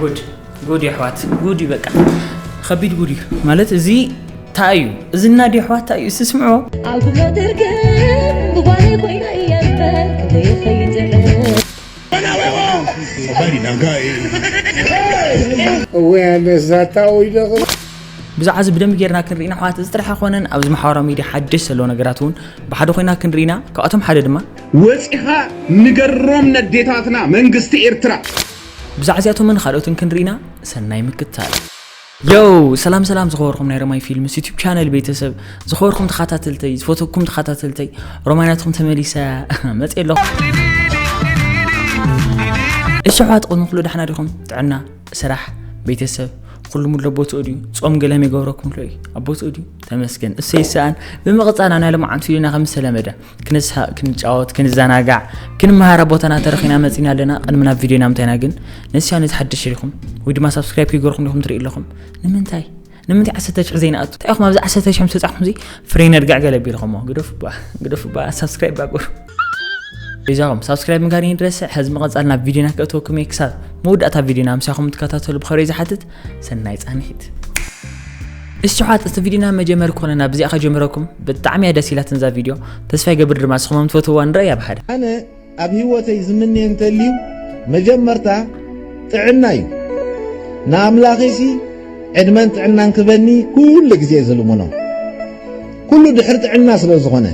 ጉድ ጉድ የሕዋት ጉድ እዩ። በቃ ከቢድ ጉድ እዩ። ማለት እዚ ታይ እዩ? እዚ እና ዲ የሕዋት ታይ እዩ? እስቲ ስምዕዎ። ኣብ ኩሎ ትርከብ ብጓለይ ኮይና እያ እምበር ክንደይ ይኸይድ ጥዕም። እወ ኣነስ ዛታ ወይ ደቕ ብዛዕባ እዚ ብደንብ ጌርና ክንርኢና ኣሕዋት። እዚ ጥራሕ ኣይኮነን፣ ኣብዚ ማሕበራዊ ሚድያ ሓደሽ ዘለዉ ነገራት እውን ብሓደ ኮይና ክንርኢና። ካብኣቶም ሓደ ድማ ወፂኻ ንገሮም ነዴታትና መንግስቲ ኤርትራ። ብዛዕባ እዚኣቶምን ካልኦትን ክንርኢና ሰናይ ምክትታል። ዮው ሰላም ሰላም ዝኸበርኩም ናይ ሮማይ ፊልምስ ዩቲብ ቻነል ቤተሰብ፣ ዝኸበርኩም ተኸታተልተይ፣ ዝፈተኩም ተኸታተልተይ፣ ሮማይ ናትኩም ተመሊሳ መፅእ ኣለኹ። እሺ ኣሕዋት፣ ቅድሚ ኩሉ ዳሕና ዲኹም? ጥዕና፣ ስራሕ፣ ቤተሰብ ኩሉ ሙሉ ኣብ ቦትኡ ድዩ? ጾም ገለ ይገብረኩም ኣሎ እዩ ኣብ ቦትኡ ድዩ? ተመስገን እሰይ ይሰኣን። ብምቕጻል ኣብ ናይ ሎማዓንቲ ቪድዮና ከም ዝተለመደ ክንስሓቕ፣ ክንጫወት፣ ክንዘናጋዕ፣ ክንመሃር ኣብ ቦታና ተረኺና መጺና ኣለና። ቅድሚ ናብ ቪድዮና ምታይና ግን ነስያ ነዚ ሓድሽ ኢኹም ወይ ድማ ሳብስክራይብ ከይገርኩም ዲኹም ትርኢ ኣለኹም? ንምንታይ? ንምንታይ ዓሰርተ ሽሕ ዘይንኣቱ? እንታይ ኢኹም ኣብዚ ዓሰርተ ሽሕ ምስ በጻሕኩም እዚ ፍሬ ነርጋዕ ገለ ቢልኹሞ? ግደፉ እባ፣ ግደፉ እባ፣ ሳብስክራይብ እባ ግበሩ። በጃኹም ሳብስክራይብ ምግባር ይንረስዕ። ሕዚ ምቕጻል ናብ ቪድዮና ከእትወኩም እየ። ክሳብ መወዳእታ ቪድዮና ምሳኹም ትከታተሉ ብኸብረ ዝሓትት ሰናይ ጻንሒት። እሺ ኣሕዋት፣ እቲ ቪድዮና መጀመሪ ክኾነና ብዚኣ ከጀምረኩም። ብጣዕሚ እያ ደስ ኢላትን እዛ ቪድዮ። ተስፋ ይገብር ድማ ንስኹም ትፈትውዋ ንረኣያ ብሓደ። ኣነ ኣብ ህይወተይ ዝምንዮ እንተልዩ መጀመርታ ጥዕና እዩ። ንኣምላኸይሲ ዕድመን ጥዕናን ክበኒ ኩሉ ግዜ ዝልምኖ። ኩሉ ድሕሪ ጥዕና ስለ ዝኾነ።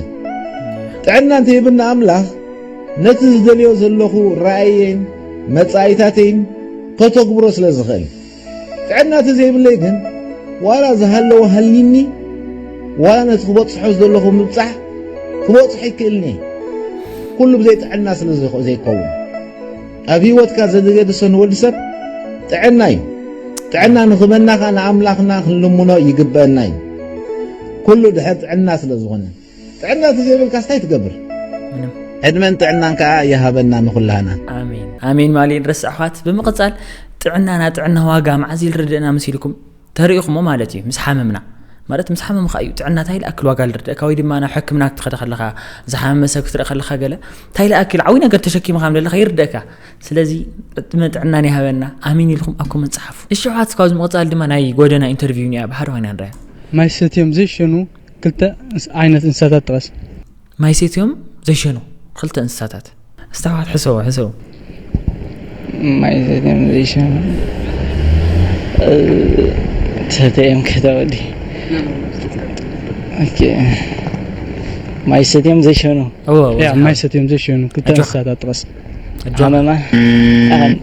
ጥዕና እንተይብና ኣምላኽ ነቲ ዝደልዮ ዘለኹ ራእየይን መጻኢታተይን ከተግብሮ ስለ ዝኽእል። ጥዕና እንተዘይብለይ ግን ዋላ ዝሃለወ ሃልይኒ ዋላ ነቲ ክበጽሖ ዝደለኹ ምብጻሕ ክበጽሖ ኣይክእልን እየ። ኩሉ ብዘይ ጥዕና ስለ ዝኽ- ዘይከውን። ኣብ ህይወትካ ዘገድሶ ንወዲ ሰብ ጥዕና እዩ። ጥዕና ንኽበና ከኣ ንኣምላኽና ክንልምኖ ይግበአና እዩ። ኩሉ ድሕር ጥዕና ስለ ዝኾነ። ጥዕና እንተዘይብልካስ እንታይ ትገብር? ምንም። ዕድመን ጥዕናን ከኣ ይሃበና ንኹላህና። ኣሜን ኣሜን። ማሌ ንረስዕ ኣሕዋት። ብምቕጻል ጥዕናና ጥዕና ዋጋ መዓዝ ይርድእና መሲልኩም ተሪእኹሞ ማለት እዩ። ምስ ሓመምና ማለት ምስ ሓመምካ እዩ ጥዕና እንታይ ልኣክል ዋጋ ልርደእካ፣ ወይ ድማ ናብ ሕክምና ክትኸደ ከለኻ ዝሓመመ ሰብ ክትርኢ ከለኻ ገለ እንታይ ልኣክል ዓብይ ነገር ተሸኪምካ ከም ዘለኻ ይርደእካ። ስለዚ ዕድመን ጥዕናን ይሃበና። ኣሜን ኢልኩም ኣብ ኮመንት ጸሓፉ። እሺ ኣሕዋት፣ ካብዚ ምቕጻል ድማ ናይ ጎደና ኢንተርቪው እኒኣ ብሓደ ኮይና ንረኣያ። ማይ ሰትዮም ዘይሸኑ ክልተ እንስ- ዓይነት እንስሳታት ጥቐስ። ማይ ሰትዮም ዘይሸኑ ክልተ እንስሳታት። እስቲ ኣሕዋት ሕሰቡ፣ ሕሰቡ። ማይ ሰትዮም ዘይሸኑ ሰተዮም ከተወዲ ማይ ሰትዮም ዘይሸኑ እዎ፣ እዎ፣ ያ ዝሓ- ማይ ሰትዮም ዘይሸኑ ክልተ ኣጆኻ። እንስሳታት ጥቐስ። ኣጆኻ። ሃመማ ጣል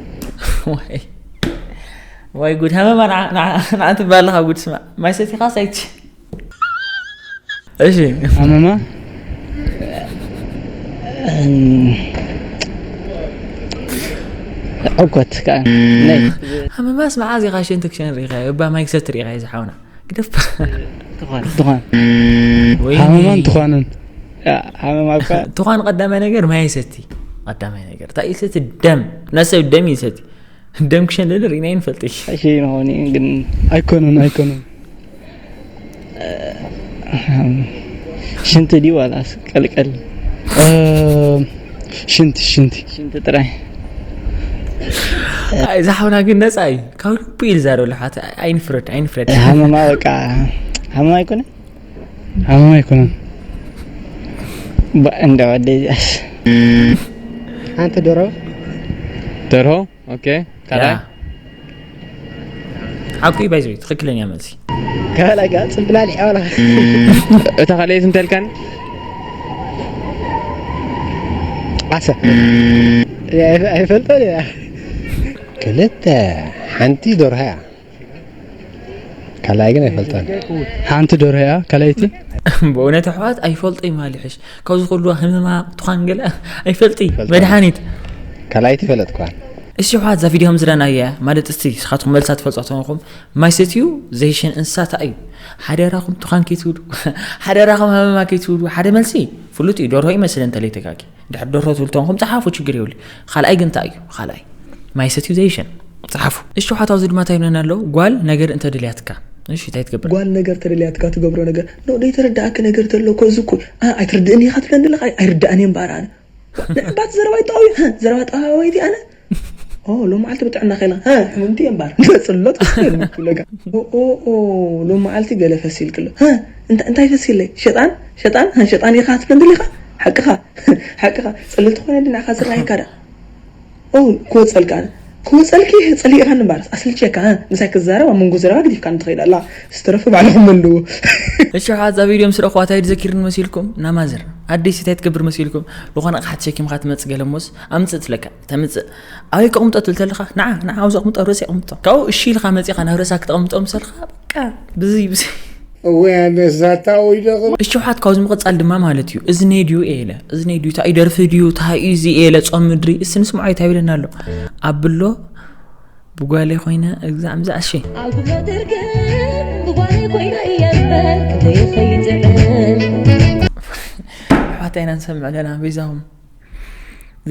ዋይ። ዋይ ጉድ ሃመማ ንዓ- ንዓ- ንዓ ትበሃል ኣለኻ ጉድ ስማ። ማይ ሰቲኻ ሳይት። እሺ። ሃመማ ዕኮት ከዓ ናይ ሃመማስ መዓዝ ኢኻ ሽንቲ ክሸን ርኢኻ? እባ ማይ ክሰቲ ርኢኻ እዩ ዝሓውና። ግደፍ። ትኾን ትኾን ወይ ሃመማን ትዃንን። ሃመማ እኳ ትዃን ቀዳማይ ነገር ማይ ይሰቲ። ቀዳማይ ነገር እንታይ ይሰቲ? ደም። ናይ ሰብ ደም ይሰቲ። ደም ክሸን ልእል ርኢና ይንፈልጥ። እሺ ንኾኒ ግን ኣይኮነን ኣይኮነን። ሽንቲ ድዩ ዋላስ ቀልቀል እ፣ ሽንቲ ሽንቲ ሽንቲ ጥራይ ኣይ ዝሓውና ግን ነፃ እዩ። ካብ ልቡ እዩ ዝዛረብ ለሓት። ኣይንፍረድ ኣይንፍረድ። ሃመማ በቃ ሃመማ ኣይኮነ ሃመማ ኣይኮነን። እንዳ ወደይ ሓንቲ ደሮ ደርሆ። ኦኬ ካልኣይ ያ። ሓቁ እዩ ባይዘ ትኽክለኛ መልሲ። ካልኣይ ከዓ ፅምብላሊዕ ዋላ እታ ካልኣይቲ እንተልካን ዓሳ ኣይፈልጦ እያ ክልተ ሓንቲ ደርሆ እያ ካልኣይ ግን ኣይፈልጦን ሓንቲ ደርሆ እያ ካልኣይቲ። ብእውነት ኣሕዋት ኣይፈልጦ ይማል ይሕሽ ካብዚ ኩሉ ህመማ ትዃን ገለ ኣይፈልጢ መድሓኒት ካልኣይቲ ፈለጥኳ እሺ ኣሕዋት እዛ ቪድዮ ከም ዝረኣናያ ማለት እስቲ ንስኻትኩም መልሳ ትፈልጡ ተኾንኩም ማይ ሰትዩ ዘይሸን እንስሳታ እዩ ሓደራኹም ትዃን ከይትብሉ ሓደራኹም ሃመማ ከይትብሉ ሓደ መልሲ ፍሉጥ እዩ ደርሆ ይመስል እንተለይ ተጋጊ ድሕር ደርሆ ትብሉ ተኾንኩም ጸሓፉ ችግር የብሉ ካልኣይ ግን እንታይ እዩ ካልኣይ ማይ ሰትዩ ዘይሸን ጸሓፉ እሺ ኣሕዋት ኣብዚ ድማ እንታይ ይብለና ኣሎ ጓል ነገር እንተደልያትካ እሺ እንታይ ትገብር ጓል ነገር ተደልያትካ ትገብሮ ነገር ኖ ዘይተረዳእኪ ነገር ተሎ ኮዚ እኮ ኣ ኣይትርድእን ኢኻ ትብለኒ ኣለኻ ኣይርዳእን እየ እምበኣር ኣነ ንዕባት ዘረባ ይጣዊ ዘረባ ጣዋወይቲ ኣነ ኦ ሎም መዓልቲ ብጥዕና ከይላ ሀ ሕምምቲ እየ እምበኣር ንበፅሎ ተስለካ ኦ ኦ ኦ ሎም መዓልቲ ገለ ፈሲልክሎ ሀ እንታ- እንታይ ፈሲለይ ሸጣን ሸጣን ሀ ሸጣን ኢኻ ትብለን ደሊኻ ሓቅኻ ሓቅኻ ፅልልቲ ኮይነ ድናኻ ዝረኣየካ ዳ ኦ ክወፀልካ ክወፀልኪ ፀሊእካ ንምባርስ ኣስልቸካ ሀ ምሳይ ክዛረብ ኣብ መንጎ ዘረባ ግዲፍካ ንትኸይድ ኣላ ዝተረፈ ባዕልኹም መልዎ እሺ ሓዛ ቪድዮ ምስ ረእኹዋ እንታይ ድዘኪርኒ መሲልኩም ናማዘር ኣደይ እንታይ ትገብር መሲልኩም ዝኾነ ኣቕሓ ተሸኪምካ ትመጽእ ገለሞስ ኣምጽእ ትለካ ተምጽእ ኣበይ ከቕምጦ ትብል ተለኻ ንዓ ንዓ ኣብዚ ኣቕምጦ ኣብ ርእሲ ኣቕምጦ ካብኡ እሺ ኢልካ መጺኻ ናብ ርእሳ ክተቕምጦ ምሰልካ በቃ ብዚ ብዚ እወ ኣነስ ዛታ ወይ ደቕም እሽውሓት ካብዚ ምቕጻል ድማ ማለት እዩ እዚ ነይ ድዩ ኤለ እዚ ነይ ድዩ ታዩ ደርፊ ድዩ ታዩ እዚ ኤለ ጾም ምድሪ እስቲ ንስምዖ እዩ ታቢለና ኣሎ ኣብሎ ብጓለይ ኮይነ እግዛዕ ምዛዕ እሺ ኣብ ጉብሎ ትርግም ብጓለይ ኮይነ እየ እምበር ክንደይ ከይጥዕም ኣሕዋት ኣይና ንሰምዕ ኣለና በይዛኹም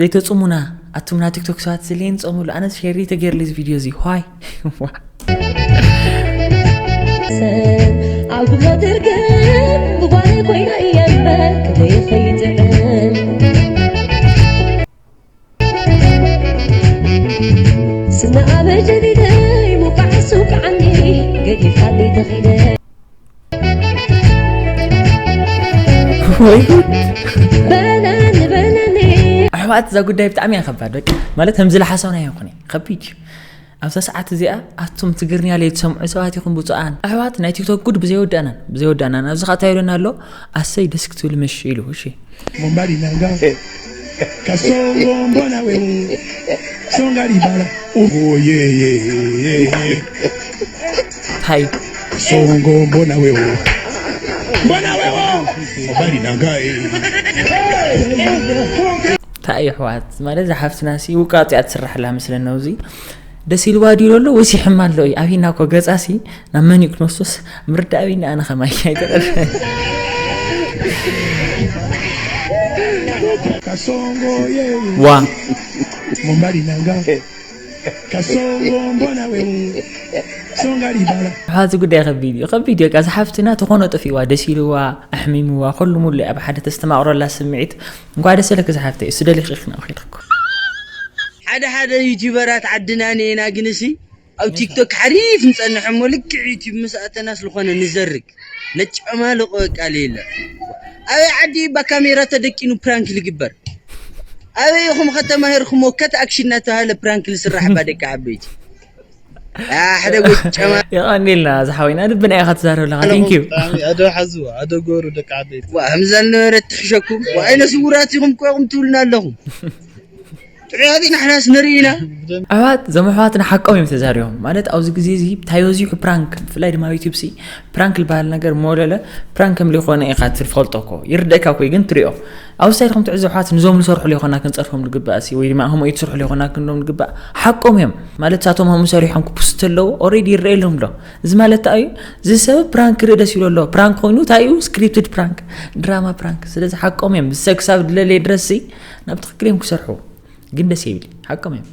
ዘይተጽሙና ኣቱምና ቲክቶክ ሰባት ዝልየን ጸሙሉ ኣነስ ሸሪ ተገይርሊ እዚ ቪድዮ እዚ ዋይ ኣብ ጉብሎ ትርግም ብጓለይ ኮይነ እየ እምበር ክንደይ ከይጥዕም ስነ ኣበይ ጀዲደይ ሙቃዕ ሱቃዓኒ ገዲፋለይ ተኺደ ወይ ጉድ በለኒ በለኒ ኣሕዋት እዛ ጉዳይ ብጣዕሚ እያ ከባድ በቃ ማለት ከምዚ ለሓሰውና ይኹን ከቢድ እዩ ኣብዛ ሰዓት እዚኣ ኣቱም ትግርኛ ለይትሰምዑ ሰባት ኢኹም ብፁዓን ኣሕዋት ናይ ቲክቶክ ጉድ ብዘይወዳእናን ብዘይወዳእናን ኣብዚ ኸዓ ይብለና ኣሎ ኣሰይ ደስ ክትብል ምሽ ኢሉ እሺ Mombali nanga. Kasongo mbona wewe. Songa libala. Oh yeah yeah yeah yeah. Hi. Songo mbona wewe. Mbona wewe. Mombali nanga. እንታይ ኣሕዋት ማለት ዝሓፍትና ሲ ውቃጡ እያ ትስራሕላ ምስለና እዚ ደስ ኢልዋ ድዩ ኣሎ ወይስ ይሕማ ኣሎ እዩ ኣብሂና እኮ ገፃ ሲ ናብ መን እዩ ክንወስዶስ ምርዳእ ኣብሂና ኣነ ከማይ ኣይተረፈ ዋ Mombali nanga. Kasongo mbona wewe. Songa libala. ሓዚ ጉዳይ ከቢድ እዩ ከቢድ እዩ ዝሓፍትና ተኾኖ ጠፊዋ ደስ ኢልዋ ኣሕሚምዋ ኩሉ ሙሉ ኣብ ሓደ ተስተማቕረላ ስምዒት እንኳ ደስ ኢለክ ዝሓፍተይ እሱ ደሊኺ ክነው ኺድኩ ሓደ ሓደ ዩቲበራት ዓድና ኔና ግንሲ ኣብ ቲክቶክ ሓሪፍ ንፀንሕ እሞ ልክዕ ዩቲብ ምስ ኣተናስ ዝኾነ ንዘርግ ነጨማልቆ ቃል የለ ኣበይ ዓዲ እባ ካሜራ ተደቂኑ ፕራንክ ልግበር ኣበይ ኢኹም ከተማሂርኩሞ ከት ኣክሽን እናተባሃለ ፕራንክ ልስራሕ እባ ደቂ ዓበይቲ ኣሕደ ጎጨማ የቐኒልና ዝሓወይና ልብና ኢኻ ትዛረብ ኣለኻ thank you ኣደ ሓዝዋ ኣደ ጎሩ ደቂ ዓበይቲ ዋ ከምዛ ዝነበረት ትሕሸኩም ዋ ኣይነ ስውራት ኢኹም እኮ ኢኹም ትብሉና ኣለኹም ጥዑያት ኢና ሕናስ ንርኢ ኢና ኣሕዋት እዞም ኣሕዋትና ሓቆም እዮም ተዛሪቦም ማለት ኣብዚ ግዜ እዚ እንታይ በዚሑ ፕራንክ ብፍላይ ድማ ዩቱብ ሲ ፕራንክ ዝበሃል ነገር መወለለ ፕራንክ ከም ዘይኮነ ኢኻ ትፈልጦ እኮ ይርደእካ እኮ እዩ ግን ትሪኦ ኣብዚ ሳይድ ከም ትዕዞ ኣሕዋት ንዞም ዝሰርሑ ዘይኮና ክንፀርፎም ዝግባእ ሲ ወይ ድማ ከምኡ እዩ ትሰርሑ ዘይኮና ክንሎም ዝግባእ ሓቆም እዮም ማለት ሳቶም ከምኡ ሰሪሖም ክፕስቱ ተለዉ ኦሬዲ ይረኣየሎም ኣሎ እዚ ማለት እንታይ እዩ እዚ ሰብ ፕራንክ ክርኢ ደስ ይብሎ ኣሎ ፕራንክ ኮይኑ እንታይ እዩ ስክሪፕትድ ፕራንክ ድራማ ፕራንክ ስለዚ ሓቆም እዮም ዝሰብ ክሳብ ዝደለየ ድረስ ሲ ናብ ትኽክል እዮም ክሰርሑ ግን ደስ ይብል ሓቆም እዮም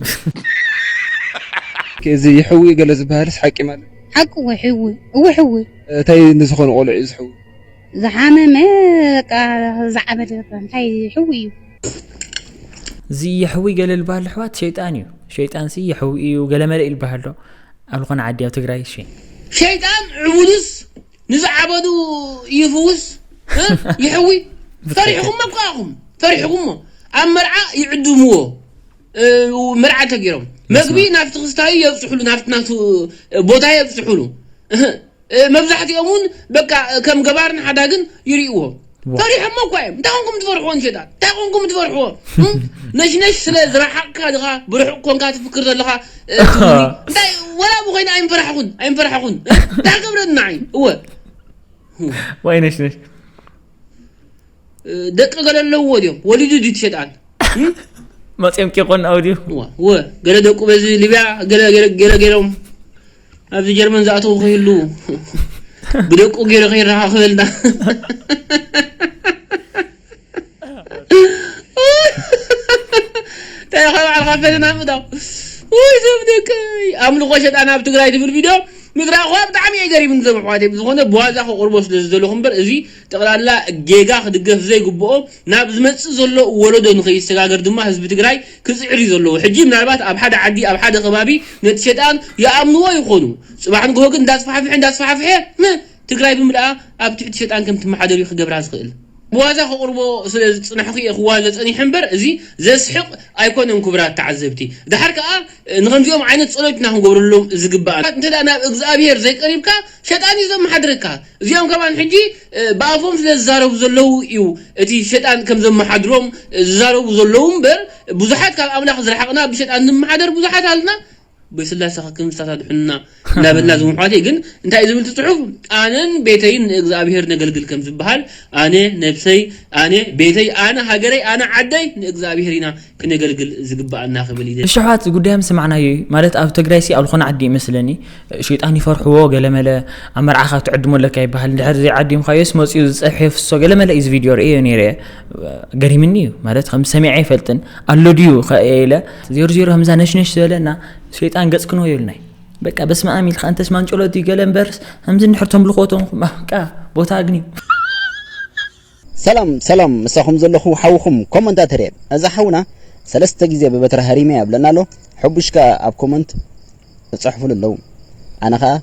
እዚ ይሕዊ ገለ ዝበሃልስ ሓቂ ማለት ሓቂ እወ ሕዊ እወ ሕዊ እንታይ ንዝኾኑ ቆልዑ እዩ ዝሕዊ ዝሓመመ በቃ ዝዓበደ በቃ እንታይ ሕዊ እዩ እዚ የሕዊ ገለ ዝበሃል ኣሕዋት ሸይጣን እዩ ሸይጣን ሲ የሕዊ እዩ ገለ መለ ይልበሃል ዶ ኣብ ዝኾነ ዓዲ ኣብ ትግራይ እሺ ሸይጣን ዕቡድስ ንዝዓበዱ ይፍውስ ይሕዊ ፈሪሕኹም እኮ ኢኹም ፈሪሕኹሞ ኣብ መርዓ ይዕድምዎ መርዓ ተገይሮም መግቢ ናብቲ ክስታዩ የብፅሕሉ ናብቲ ናቱ ቦታ የብፅሕሉ መብዛሕትኦም እውን በቃ ከም ገባርን ሓዳግን ይርእዎ ፈሪሖሞ እኳ እዮም እንታይ ኮንኩም ትፈርሕዎ ንሸጣን እንታይ ኮንኩም ትፈርሕዎ ነሽነሽ ስለ ዝረሓቕካ ድኻ ብርሑቕ ኮንካ ትፍክር ዘለኻ እንታይ ወላ ብኮይነ ኣይምፈራሕኹን ኣይምፈራሕኹን እንታይ ገብረኒ ንዓይ እወ ዋይ ነሽነሽ ደቂ ገለ ኣለውዎ ድዮም ወሊዱ ድዩ ትሸጣን መፅኦም ቂቆን ኣውዲዩ ወ ገለ ደቁ በዚ ሊብያ ገለ ገለ ገይሮም ኣብዚ ጀርመን ዝኣተው ከይሉ ብደቁ ገይረ ከይረኻኽበልና እንታይ ኢኻ ባዕልኻ ፈተና ምእታው ወይ ሰብ ደቀይ ኣምልኾ ሸጣን ኣብ ትግራይ ትብል ቪድዮ ምድራዊ እኳ ብጣዕሚ እየ ገሪምኒ እዞም ኣሕዋተይ። ብዝኾነ ብዋዛ ከቕርቦ ስለ ዝደለኹ እምበር፣ እዚ ጠቕላላ ጌጋ ክድገፍ ዘይግብኦ፣ ናብ ዝመጽእ ዘሎ ወለዶ ንኸይሰጋገር ድማ ህዝቢ ትግራይ ክጽዕር እዩ ዘለዎ። ሕጂ ምናልባት ኣብ ሓደ ዓዲ፣ ኣብ ሓደ ከባቢ ነቲ ሸጣን ይኣምንዎ ይኾኑ። ጽባሕ ንግሆ ግን እንዳስፋሕፍሐ እንዳስፋሕፍሐ ም- ትግራይ ብምልኣ ኣብ ትሕቲ ሸጣን ከም ትመሓደር እዩ ክገብራ ዝኽእል። ብዋዛ ከቕርቦ ስለ ዝፅናሕኹ እየ ክዋዘ ፀኒሐ እምበር፣ እዚ ዘስሕቕ ኣይኮነን። ክቡራት ተዓዘብቲ፣ ድሓር ከዓ ንኸምዚኦም ዓይነት ፀሎት ኢና ክንገብረሎም ዝግባእ። እንተ ደኣ ናብ እግዚኣብሄር ዘይቀሪብካ፣ ሸጣን እዩ ዘመሓድረካ። እዚኦም ከማን ሕጂ ብኣፎም ስለ ዝዛረቡ ዘለዉ እዩ እቲ ሸጣን ከም ዘመሓድሮም ዝዛረቡ ዘለዉ እምበር፣ ብዙሓት ካብ ኣምላኽ ዝረሓቕና ብሸጣን ንመሓደር ብዙሓት ኣልና። ብስላሴ ከክምስታት ኣድሕኑና እናበልና ዝምሕዋተይ ግን እንታይ እዩ ዝብል እቲ ፅሑፍ? ኣነን ቤተይን ንእግዚኣብሔር ነገልግል ከም ዝበሃል፣ ኣነ ነብሰይ፣ ኣነ ቤተይ፣ ኣነ ሃገረይ፣ ኣነ ዓደይ ንእግዚኣብሔር ኢና ክነገልግል ዝግባኣና ክብል እዩ። እሺ ኣሕዋት፣ ጉዳይ ምስ ሰማዕናዮ እዩ። ማለት ኣብ ትግራይ ሲ ኣብ ዝኾነ ዓዲ ይመስለኒ ሸይጣን ይፈርሕዎ ገለመለ፣ ኣብ መርዓኻ ትዕድሞ ኣለካ ይበሃል። እንድሕር ዘይዓዲምካዮስ መፂኡ ዝፀብሒ የፍስሶ ገለመለ እዩ። እዚ ቪድዮ ርእየ ነይረ፣ ገሪምኒ እዩ። ማለት ከም ሰሚዐ ኣይፈልጥን። ኣሎ ድዩ ከ ኢለ ዜሮ ዜሮ ከምዛ ነሽነሽ ዝበለና ሸይጣን ገጽ ክንወ ይብልናይ። በቃ በስመ ኣብ ኢልካ እንተስ ማንጨሎት እዩ ገለ እምበርስ ከምዚ እንድሕር ተምልኾ ተንኹም በቃ ቦታ ኣግንዩ። ሰላም ሰላም፣ ምሳኹም ዘለኹ ሓውኹም ኮመንታተር እየ። እዛ ሓውና ሰለስተ ግዜ ብበትሪ ሃሪመ እያ ብለና ኣሎ። ሕቡሽ ከኣ ኣብ ኮመንት እጽሕፉሉ ኣለዉ። ኣነ ኸኣ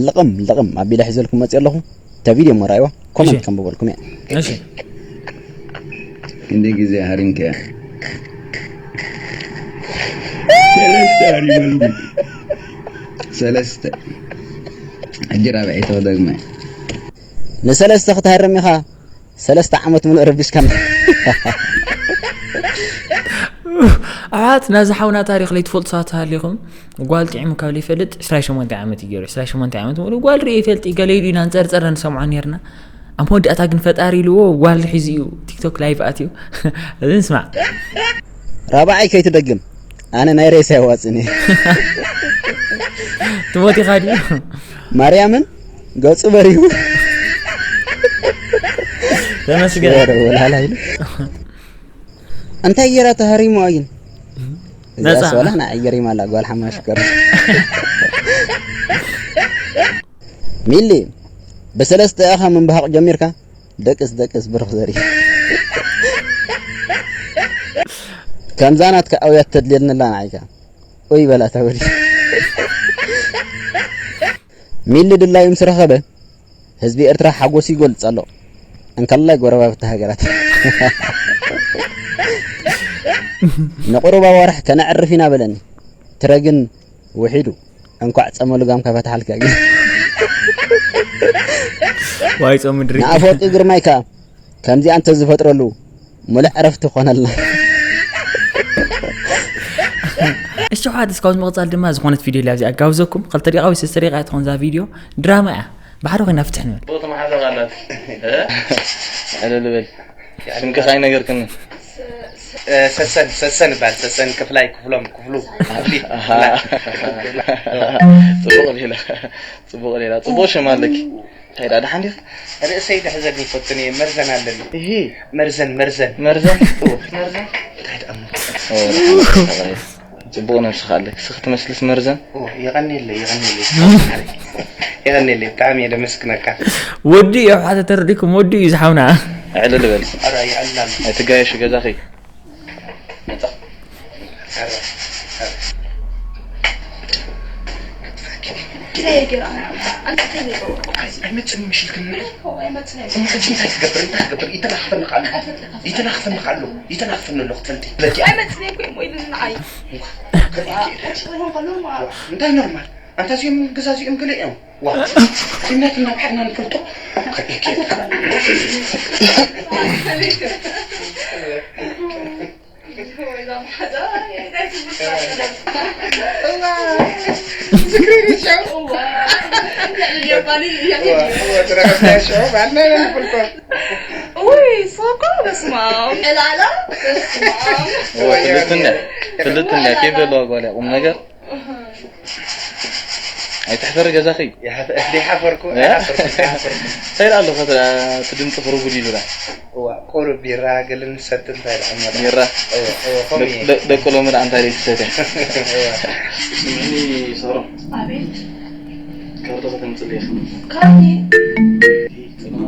ልቕም ልቕም ኣቢለ ሒዘልኩም መጽእ ኣለኹ። እታ ቪድዮ እሞ ረኣይዋ፣ ኮመንት እሺ። ከንብበልኩም እየ። እሺ። ክንደይ ግዜ ሃሪምከያ? ሰለስተ ሃሪመልኩም። ሰለስተ። ሕጂ ራብዐይቲ ክደግማ እየ። ንሰለስተ ክትሃርም ኢኻ፣ ሰለስተ ዓመት ምሉእ ረቢሽካና። ኣሕዋት፣ ናዚ ሓውና ታሪኽ ለይትፈልጡ ሰባት ተሃሊኹም፣ ጓል ጥዒሙ ካብ ለይፈልጥ ዕስራን ሸሞንተን ዓመት እዩ ገይሩ። ዕስራን ሸሞንተን ዓመት ሙሉ ጓል ርኢ ይፈልጥ እዩ፣ ገለ ኢሉ ኢና ንጸርጸረ ንሰምዖ ኔርና። ኣብ መወዳእታ ግን ፈጣሪ ኢልዎ ጓል ሒዙ እዩ ቲክቶክ ላይቭ ኣትዩ። እዚ ንስማዕ። ራብዓይ ከይትደግም፣ ኣነ ናይ ሬሳ የዋጽን እየ። ትሞት ኢኻ ድዩ? ማርያምን ገጹ በሪሁ። ተመስገን። ወረ ወላላ ኢሉ። እንታይ ጌራ ተሃሪሙ ግን? ነፃ። እዚኣስ ወላ ንዓይ ገሪማ ኣላ ጓል ሓማሽከር። ሚሊ፣ ብሰለስተ ኢኻ ምንባሃቕ ጀሚርካ? ደቅስ፣ ደቅስ፣ ብሩኽ ዘርኢ። ከምዛ ናትካ ኣውያት ተድልየልንላ ንዓይካ። ኡይ በላ እታ ወዲ። ሚሊ ድላዩ ምስ ረኸበ፣ ህዝቢ ኤርትራ ሓጎሱ ይገልጽ ኣሎ። እንከላይ ጎረባብቲ ሃገራት። ንቑሩብ ኣዋርሕ ከነዕርፍ ኢና በለኒ። ትረ ግን ውሒዱ። እንኳዕ ጸመ ልጓም ከፈትሓልካ ግን። ዋይ ጾም ምድሪ። ንኣፈወርቂ ግርማይ ከኣ ከምዚኣ እንተዝፈጥረሉ፣ ምሉእ ዕረፍቲ ኮነልና። እሺ፣ ሓድ እስካብ ምቕጻል ድማ ዝኾነት ቪድዮ ኢላ ኣብዚኣ ጋብዘኩም። ክልተ ደቂቃ ወይ ሰለስተ ደቂቃ ትኾን እዛ ቪድዮ፣ ድራማ እያ። ብሓደ ኮይና ፍትሕ ንበል። ቦት መሓዛ ቃላት። እ? ዕልል በል። ስምክስ ኣይነገርክን። እ፣ ሰሰን፣ ሰሰን ይባል። ሰሰን ክፍላይ፣ ክፍሎም፣ ክፍሉ፣ ክፍሊ፣ ኣሃ። ክፍላ። ጽቡቕ ሌላ። ጽቡቕ ሌላ። ጽቡቕ ሽም ኣለኪ። እንታይ ደኣ፣ ደሓን ዲኺ? ርእሰይ ደሕዘኒ ይፈትን እየ፣ መርዘን ኣለኒ። እሂ። መርዘን፣ መርዘን። መርዘን? እወ። መርዘን? እንታይ ደኣ እሞ? ኦ፣ ደሓን፣ ደሓን። ጽቡቕ ነብስኻ ኣለኪ። ስኺ ትመስልስ መርዘን? እወ፣ የቐንየለይ፣ የቐንየለይ። የቐንየለይ፣ ብጣዕሚ እየ ደመስግነካ። ወዲ እዩ፣ ኣብ ሓደ ተረዲእኩም፣ ወዲ እዩ ዝሓውና። ዕልል በል። ኧረ፣ ይዕላል። ኣይትጋየሽ ገዛኺ። ኣይመጽእን ምሽልክኒ። እሞ ሕጂ እንታይ ትገብር? እንታይ ትገብር? ይተናኽፈኒ ኣሎ። ይተናኽፈኒ ኣሎ። ይተናኽፈኒ ኣሎ ክትፈልጢ። ኣይመጽእን እኮ እሞ ኢሉኒ ንዓይ። እንታይ ኖርማል? ኣንታ እዚኦም ገዛዚኦም ገለ እዮም። ዋ። እምነት እናብሓዕና ንፈልጦ። ውይ፣ ሶኮ፣ በስመ ኣብ። ዕላላ፣ በስመ ኣብ። እወ፣ ፍልጥት እንድያ፣ ፍልጥት እንድያ። ኬፍ ዘለዋ ጓል እያ፣ ቁም ነገር። ኣይትሕፈሪ ገዛኺ። ይሓፈ-፣ ይሓፈርኩ፣ እ? ይሓፈርኩ፣ ይሓፈርኩ። እንታይ ደኣ ኣሎ፣ ከተ-፣ እቲ ድምፂ ክርጉድ ኢሉና። እዋ፣ ቁሩብ ቢራ ገለ ንሰቲ እንታይ ደኣ እሞ ደኣ። ቢራ? እወ፣ እወ፣ ከምኡ ደ-፣ እዩ። ደ-፣ ደቂ ሎሚ ደኣ እንታይ ደኣ ይትሰትያ? እወ። ስምዕኒ ሰሮን። ኣቤት። ካርዶ ከተምፅእ ኢኻ። ካርዲ ፅልዋ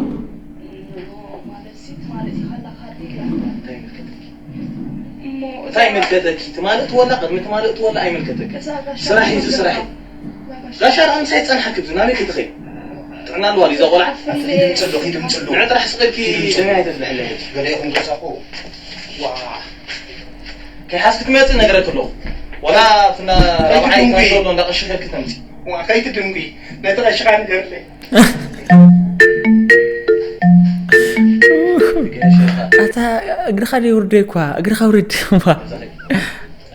ማለት ሲ ማለት ኢኻ ኣላ ካርዲ ኢላ። እንታይ ይመልከተኪ? እሞ እንታይ ይመልከተኪ? ትማልእ ትወላ ቅድሚ ትማልእ ትወላ ኣይመልከተኪ። እዛ ጋሻ ስራሕ እዩ እዚ ስራሕ እዩ። ጋሻ ጋሻ ደኣ ምሳይ ዝፀንሓ ክብዚ ናበይ ክትኸይ? ጥዕና ኣለዋ ድዩ እዛ ቆልዓ? ፍንደይ ትምፅሎ ኪድ ምፅሎ ንዕ ጥራሕ ስቕ ኢልኪ ደመይ ኣይተፍልሕለይ ሕጂ። ገሊኹም ተሳቁ ዋ ከይሓዝኪ ትመፅእ ነግረኪ ኣለኹ። ወላ ኣብቲ እንዳ ራብዓይ ኣይትድንጉይ። ካንሸሎ እንዳቐሸኸልኪ ተምፂ። ዋ ከይትድንጉይ ነቲ ቀሽኻ ንገርለይ ገሸኻ ኣታ እግርኻ ደይ ውርደ እኳ እግርኻ ውርድ እኳ ገዛ ኸይድ።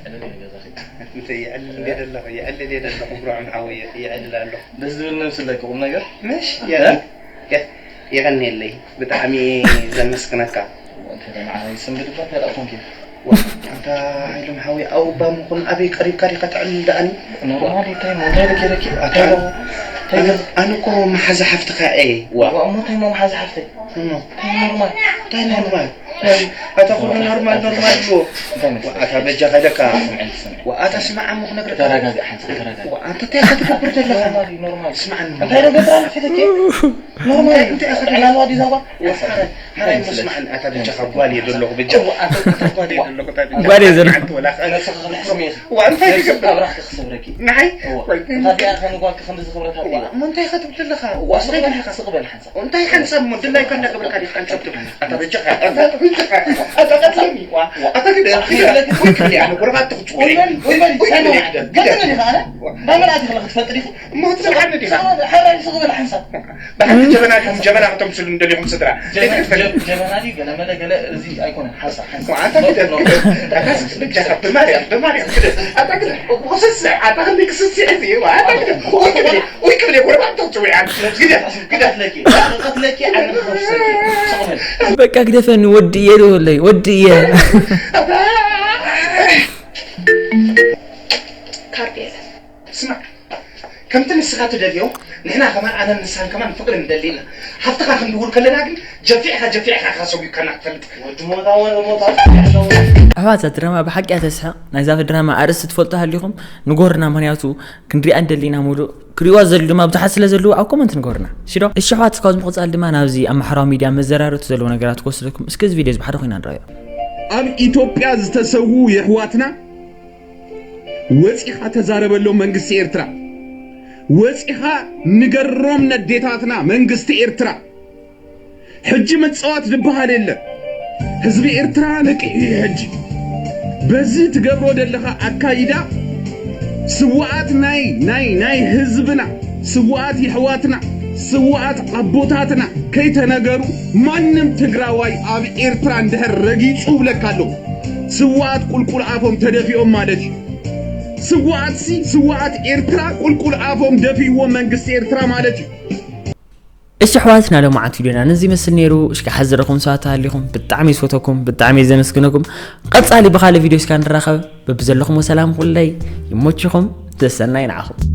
ዕልል ኢለ ገዛ ኸይድ። እንተ ይዕልል እንደ ዘለኹ ይዕልል እየ ዘለኹ ብርዖም ሓወየ ይዕልል ኣለኹ ደስ ዝብል ነብሲ ኣለኪ ቁም ነገር። ምሽ የቐንየለይ ብጣዕሚ ዘመስግነካ እንተ ደኣ ንዓይ ስንብድ እባ እንታይ ደኣ ኮንኪ? ኣንታ ሓይሎም ሓወይ ኣብ እባ ምኹን ኣበይ ቀሪብካ ዲኻ ትዕልል ደኣኒ ኖርማል እንታይ ሞ እንታይ ደኣ ገይረኪ? ኣታ እንታይ ገይረ- ኣነ እኮ መሓዛ ሓፍትኻ እየ ዋ ዋ እሞ እንታይ ሞ መሓዛ ሓፍተይ? እሞ እንታይ ኖርማል? እንታይ ኖርማል ኣታ ኩሉ ኖርማል ኖርማል እኮ እንታይ መስል? ኣታ በጃ ከደካ ስምዐኒ ስምዐኒ። ኣታ ስማዕ እሞ ክነግረካ ተረጋጊ ሓንሳብ ተረጋጊ። ኣንተ እንታይ ኢኻ ትገብር ዘለኻ ኖርማል ኖርማል። ስማዕኒ እንታይ ደኣ ገይራ ኣላ ፊተኪ? ኖርማል እንታይ ኢኻ ጥዕና ኣለዋ ድዩ እዛ ጓል? ሓራይ ሓራይ እሞ ስማዕኒ ኣታ በጃኻ ጓል እየ ዘለኹ በጃ ጓል እየ ዘለኹ እታ በጃ ጓል እየ ዘለኹ። ሓንቲ ወላ ኸ- ነስኺ ክነሕስም ኢኺ። ዋ እንታይ ነስኺ ትገብር ኣብራኽኪ ክሰብረኪ። ንዓይ እዋ። ወይ እታ ዲኣ ከ ንጓልኪ ክንዲ ዝኽብረታ ዋ ዲኣ። እሞ እንታይ ኢኻ ትብል ዘለኻ ዋ እንታይ ኢኻ ስቕ በል ሓንሳብ። እንታይ ሓንሳብ እሞ ድላይካ እንዳገበርካ ዲኻ ሓንሳብ ትብል ኣታ በጃኻ ኣታ በጃኻ ኣታ ቀትለኒ ዋ ኣታ ግደ ኣታ ግደ ወይ ክብል እየ ኣነ ጎረባብቲ ክጭቁ ወይ በል ወይ በል ወይ እንታይ ክብል ነው እየ ሓደ ግደ ገጥመን ኢኻ ኣነ እንዳመላእቲ ከለኺ ትፈልጥ ዲኺ። እሞ ትዘርዓኒ ዲኻ ስቕ በል ሓራይ ስቕ በል ሓንሳብ። ብሓቂ ጀበና ዲኹም ጀበና ክተምስሉ እንደሊኹም ስድራ ጀበና- ጀ- ጀበና ድዩ ገለመለ ገለ እዚ ኣይኮነን ሓንሳብ ሓንሳብ። ኣታ ግደ ግደ ኣታ በጃኻ ብማርያም ብማርያም ግደ ኣታ ግደ ክስስዕ ኣታ ክንደይ ክስስዕ እዚ ኣታ ግደ ወይ ክብል እየ ወይ ክብል እየ ጎረባብቲ ክጭቁ እየ ግደ ግደ ቀትለኪ ቀትለኪ ኣነ ክኸፍሰኪ። ስቕ በል። በቃ ግደፈኒ ወዲ እየ ዶ ወለይ ወዲ እየ ካርድ የለን። ስማዕ ከምቲ ንስኻ ትደልዮ ንሕና ከማን ኣነን ንስኻን ከማን ፍቕሪ ንደሊ ኢና። ሃፍትኻ ክንድውል ከለና ግን ጀፊዕካ ጀፊዕካ ኢኻ ሰጒግካና ክትፈልጥ። ወዲ ሞታ ወረ ሞታ። ኣሕዋት እዛ ድራማ ብሓቂ እያ ተስሕቕ። ናይዛ ድራማ ኣርእስቲ ትፈልጡ ሃሊኹም ንጎርና፣ ምኽንያቱ ክንሪኣ ንደሊ ኢና። ሙሉእ ክሪእዋ ዝደልዩ ድማ ብዙሓት ስለ ዘለዉ ኣብ ኮመንት ንጎርና። እሺ ዶ? እሺ ኣሕዋት፣ ካብዚ ምቕጻል ድማ ናብዚ ኣብ ማሕበራዊ ሚድያ መዘራረብቲ ዘለዉ ነገራት ክወስደኩም። እስኪ እዚ ቪድዮ እዚ ብሓደ ኮይና ንረኣዮ። ኣብ ኢትዮጵያ ዝተሰዉ የሕዋትና ወፂኻ ተዛረበሎም መንግስቲ ኤርትራ። ወፂኻ ንገሮም ነዴታትና መንግስቲ ኤርትራ። ሕጂ ምፅዋት ዝበሃል የለን። ህዝቢ ኤርትራ ነቂሑ እዩ ሕጂ። በዚ ትገብሮ ዘለኻ ኣካይዳ ስውኣት ናይ ናይ ናይ ህዝብና ስውኣት የሕዋትና ስውኣት ኣቦታትና ከይተነገሩ ማንም ትግራዋይ ኣብ ኤርትራ እንድሕር ረጊፁ እብለካ ኣለኹ። ስውኣት ቁልቁል ኣፎም ተደፊኦም ማለት እዩ። ስውኣትሲ ስውኣት ኤርትራ ቁልቁል ኣፎም ደፊእዎም መንግስቲ ኤርትራ ማለት እዩ። እሺ ኣሕዋት፣ ናይ ሎማዓንቲ ቪድዮና ነዚ ይመስል ነይሩ። እስኪ ሓዝረኹም ሰባት ሃሊኹም ብጣዕሚ ይፈተኩም ብጣዕሚ ዘመስግነኩም። ቀጻሊ ብኻልእ ቪድዮ እስካ ንራኸብ። በብዘለኹም ሰላም ኩለይ ይሞችኹም። ተሰናይ ንዓኹም።